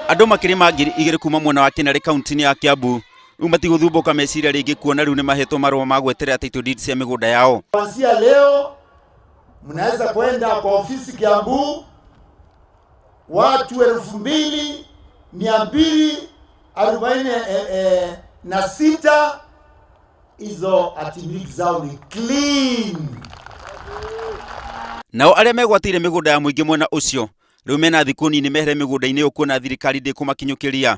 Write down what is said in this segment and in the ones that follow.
Andũ makĩria ma 2000 kuma mwena wa Kĩnarĩ kaunti-inĩ ya Kiambu rĩu matigũthumbũka meciria rĩngĩ kuona rĩu nĩ mahetwo marũa ma gweterera title deed cia mĩgũnda yao. Kuanzia leo mnaweza kwenda kwa ofisi Kiambu, watu 2246 hizo hatimiliki zao ni clean. Nao arĩa megwatĩire mĩgũnda ya mũingĩ mwena ũcio rĩu mena thikũ nini mehere mĩgũnda-inĩ ĩyo kuona thirikari ndĩkũmakinyũkĩria.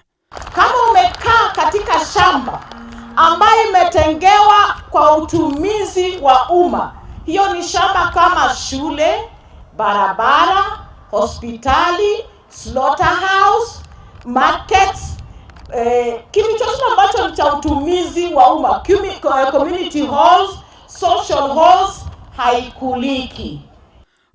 Kama umekaa katika shamba ambayo imetengewa kwa utumizi wa umma, hiyo ni shamba kama shule, barabara, hospitali, slaughterhouse, markets, kitu chochote ambacho ni cha utumizi wa umma, community halls, social halls, haikuliki.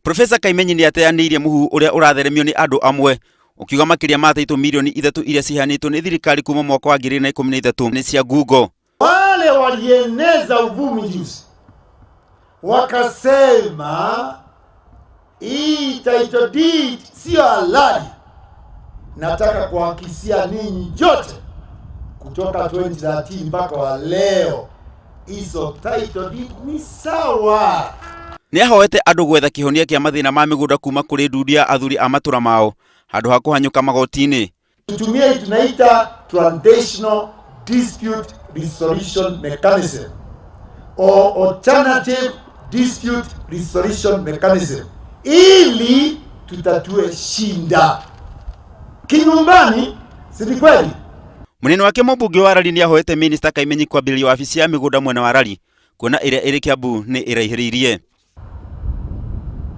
Profesa Kaimenyi nĩ ateanĩirie mũhu ũrĩa ũratheremio nĩ andũ amwe ũkiuga makĩria ma taitũ mirioni 3 iria ciheanĩtwo nĩ thirikari kuma mwaka wa 2013 nĩ cia ngungo. Wale walieneza uvumi juzi wakasema hii title deed sio halali. Nataka kuhakikishia ninyi nyote kutoka 2013 mpaka wa leo hizo title deed ni sawa. Nĩ ahoete andũ gwetha kĩhonia kĩa mathĩna ma mĩgũnda kuma kũrĩ ndundu ya athuri a matũra mao handũ ha kũhanyũka magoti-inĩ. Tutumie hii tunaita traditional dispute resolution mechanism or alternative dispute resolution mechanism ili tutatue shinda kinyumbani, si ni kweli? Mũnene wake mũmbunge wa Lari nĩ ahoete Minista Kaimenyi kwambĩrĩria wabici ya mĩgũnda mwena wa Lari kuona ĩrĩa ĩrĩ Kiambu nĩ ĩraihĩrĩirie.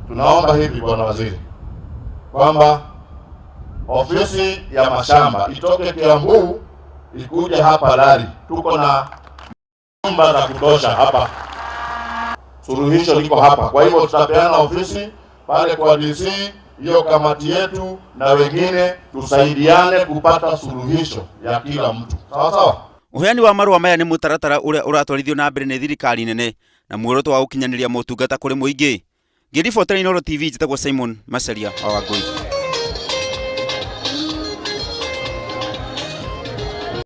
Tunaomba hivi Bwana Waziri kwamba ofisi ya mashamba itoke Kiambu ikuje hapa Lari. Tuko na nyumba za kutosha hapa, suluhisho liko hapa. Kwa hivyo tutapeana ofisi pale kwa DC, hiyo kamati yetu na wengine, tusaidiane kupata suluhisho ya kila mtu, sawa sawa. Ũheani wa marũa maya nĩ mũtaratara ũrĩa ũratwarithio na mbere nĩ thirikari nene na muoroto wa gũkinyanĩria motungata kũrĩ mũingĩ. Ngĩribotera Inooro TV, njĩtagwo Simon Macharia wa Wangũi.